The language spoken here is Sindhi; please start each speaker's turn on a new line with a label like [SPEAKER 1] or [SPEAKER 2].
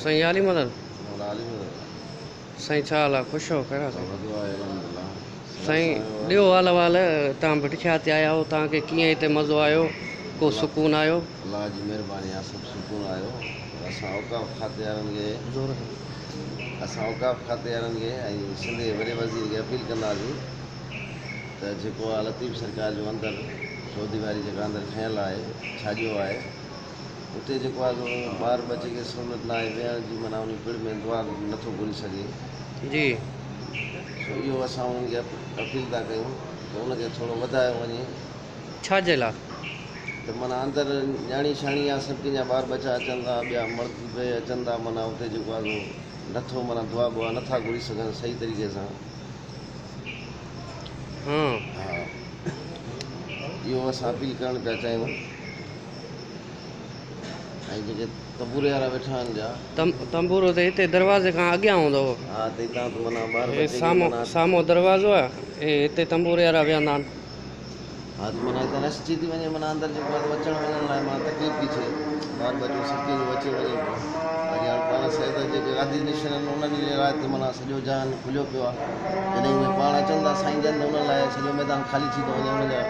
[SPEAKER 1] سائين علي مدد.
[SPEAKER 2] مولا علي مدد.
[SPEAKER 1] سائين ڇا حال آ؟ خوش آهيو؟ خير آ سائين؟
[SPEAKER 2] وڌو آهي الحمدلله.
[SPEAKER 1] سائين ڏيو حال احوال، توهان ڀٽ شاهه تي آيا آهيو، توهان کي ڪيئن هتي مزو آيو، ڪو سڪون آيو؟
[SPEAKER 2] الله جي مهرباني آ سڀ سڪون آيو. اسان اوقاف کاتي وارن کي، اسان اوقاف کاتي وارن کي ۽ سنڌ جي وڏي وزير کي اپيل ڪنداسين ته جيڪو آ لطيف سرڪار جو اندر چوديواري جيڪا اندر کنيل آهي، ڇاڄيو آهي، اتي جيڪو آهي سو ٻار ٻچي کي سهولت ناهي ويهڻ جي، معنيٰ انهي پڙ ۾ دعا نٿو گهري سگهي.
[SPEAKER 1] جي.
[SPEAKER 2] سو اهو اسان انهن کي اپيل ٿا ڪيون ته ان کي ٿورو وڌايو وڃي.
[SPEAKER 1] ڇا جي لاء؟
[SPEAKER 2] ته معنيٰ اندر نياڻي شاڻي يا سڀ ڪنهن جا ٻار ٻچا اچن ٿا، ٻيا مرد به اچن ٿا، معنيٰ اتي جيڪو آهي سو نٿو معنيٰ دعا ٻعا نٿا گهري سگهن صحيح طريقي سان.
[SPEAKER 1] ها.
[SPEAKER 2] ها اهو اسان اپيل ڪرڻ پيا چاهيون. ۽ جيڪي تنبوري وارا ويٺا آهن جا.
[SPEAKER 1] تنبورو ته هتي دروازي کان اڳيان هوندو هو.
[SPEAKER 2] ها ته هتان ته معنيٰ ٻار
[SPEAKER 1] هي
[SPEAKER 2] ٻچي کي
[SPEAKER 1] سامهون
[SPEAKER 2] معنيٰ.
[SPEAKER 1] سامهون دروازو آهي، هي هتي تنبوري وارا ويهندا آهن.
[SPEAKER 2] ها ته معنيٰ هتان رش ٿي ٿي وڃي، معنيٰ اندر جيڪو آهي اچڻ وڃڻ لاء معنيٰ تڪليف ٿي ٿئي، ٻار ٻچو سڀ ڪنهن جو اچي وڃي پيو. وري هاڻ پاڻ سيد جيڪي گادي نشين آهن انهن جي لاء ته معنيٰ سڄو جهان کليو پيو آهي. جڏهن اهي پاڻ اچن ٿا سائين جن ته انهن لاء سڄو ميدان خالي ٿي ٿو وڃي، انهن جا